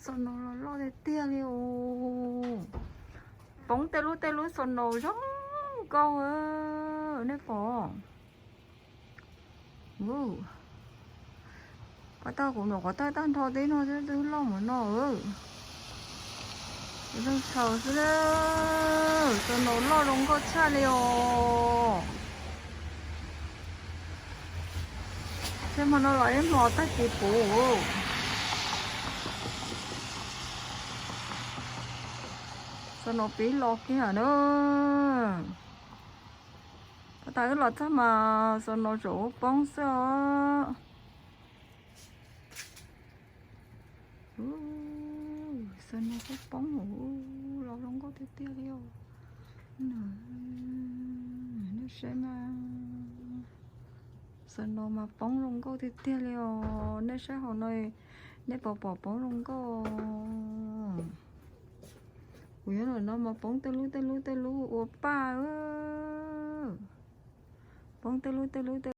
Snow los loj tiag tiag li os. Poob tej lub tej lub snow zoo nkauj, nej pom. Qhov tag kuv nyuam qhuav tag tag nrho teb no twb loj mus no. Zoo tshauv xwb na. Snow loj zoo nkauj tshaj li os. Tej hmo no los ib hmo tag kis puv. Snow pib los kiag na. Pab tas wb los txog mas snow tseem ua poob xwb os. Snow poob poob, los zoo nkauj tiag tiag li os. Nej saib mas, snow mas poob zoo nkauj tiag tiag li os. Nej saib hauv no, nej puas pom poob zoo nkauj? Kuv nyob ntawm no mas poob tej lub tej lub tej lub ua paj. Poob tej lub tej lub tej